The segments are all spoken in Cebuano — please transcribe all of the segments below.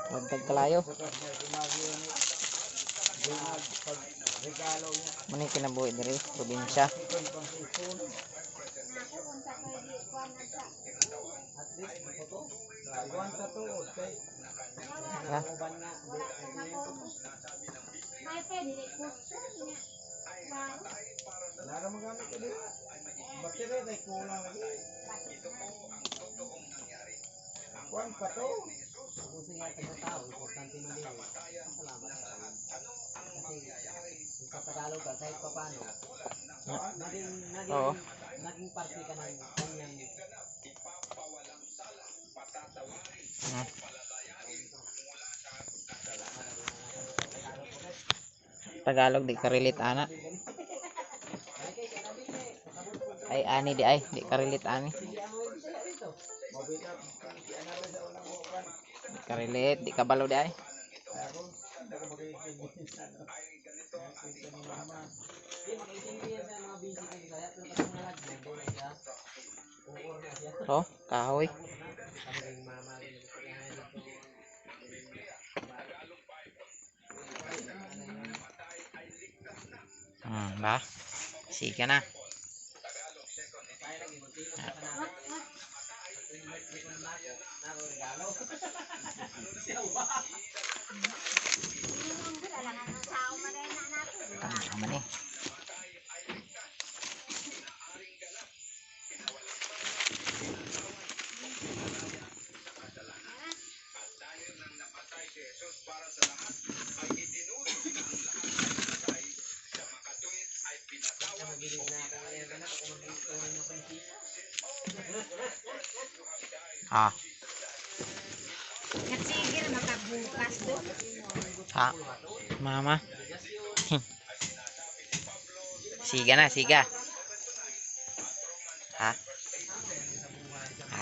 Wagtag kalayo. Muna yung kinabuhi diri, probinsya. Ha? Kung sa nga tao, importante man din. Salamat sa kayo. Kasi kung sa Tagalog ka, kahit papaano, naging, naging, Oo. naging parte ka ng kanyang Tagalog di ka relate ana. Ay ani di ay, di ka relate ani. Di ka relate, di ka balo di ay. Oh, kahoy. Ba? Sige na. Tama man eh. Ah, Nagsigil makabukas do. ha. Mama. Siga na, siga. Ha?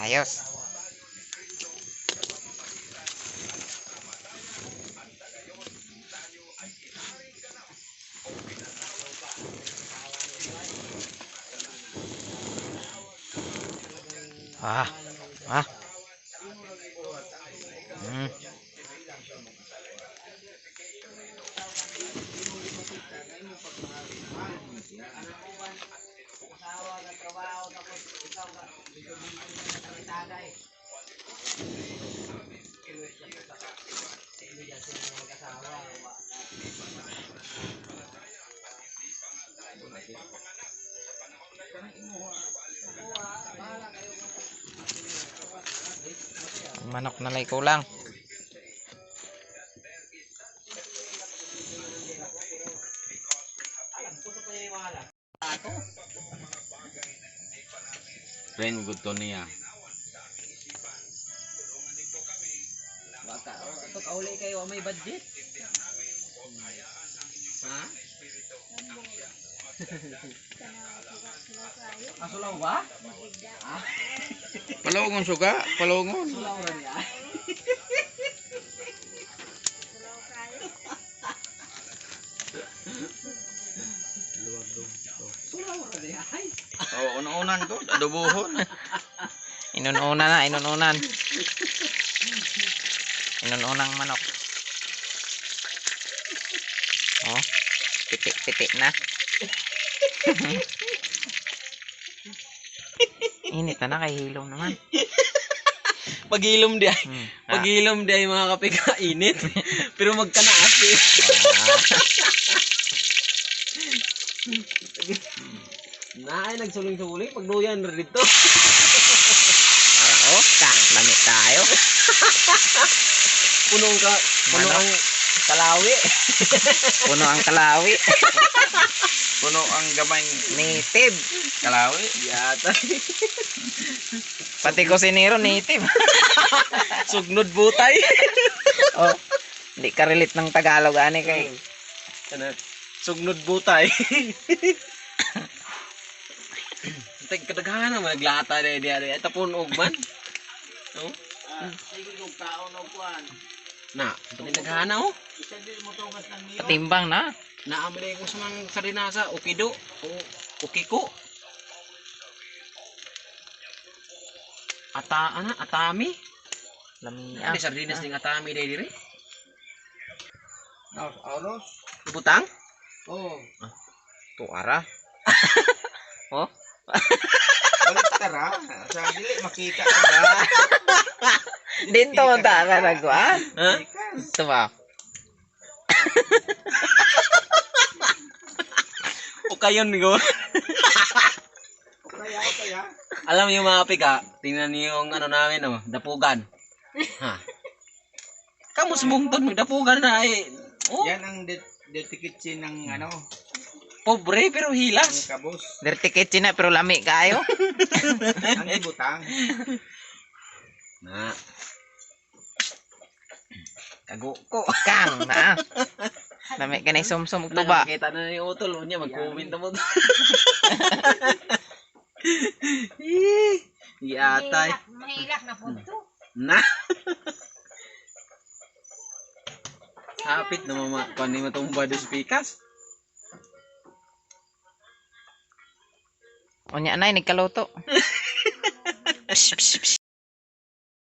Ayos. Ah. Ah. Manok na lay kulang. Friend good to niya. Bata, oh, ato kauli kayo, may budget. Ha? Ah, sulaw ba? Palongon suga, palongon. Sulaw ra niya. Sulaw ra niya. Ay, Oh, una-unan ko, adobohon. Inununan na, inununan. Inununang manok. Oh, piti-piti na. Init na na, kay hilom naman. Pagilom di ay. Ah. Pagilom di ay mga kape ka init. Pero magkanaas eh. Ah. Na ay nagsuling-suling pagduyan ra dito. Para oh, ka, lami tayo. Punong ka, puno Manok. ang kalawi. Puno ang kalawi. Puno ang gamay Native. kalawi. Yata. Pati kusinero native. Sugnod butay. Oh, hindi ka relate ng Tagalog ani kay. Ano? Sugnod butay. Tag kadaghan na naglata na di ari. Tapon og man. No? Na, pati daghan na oh. Patimbang na. Naamali ko sa mga sarinasa, ukido, o ukiko. Ata ana atami. Lamia. Ano sardinas ning atami dai diri? Oros. Ibutang? Oo. Tuara. Oh, Balik tara. Sa dili makita ka. Dito man ta ka nagkuan. Ha? Ito ba? O kayon go. Kaya kaya. Alam niyo mga pika, tingnan niyo yung ano namin oh, dapugan. Ha. Kamu sumungton may dapugan na eh. Oh, Yan ang dirty kitchen ng ano, pobre pero ng hilas. kabos. Dirty kitchen na pero lami kayo. Ang ibutang. Na. Kago ko. Kang na. Lami ka na sumsum og tuba. Nakita na ni Utol, unya mag-comment na mo. Iatay. Mahilak na po to. Na. Hapit na mama, kuan ni matumba dos pikas. Unya nay nagkaluto. Psh, psh, psh.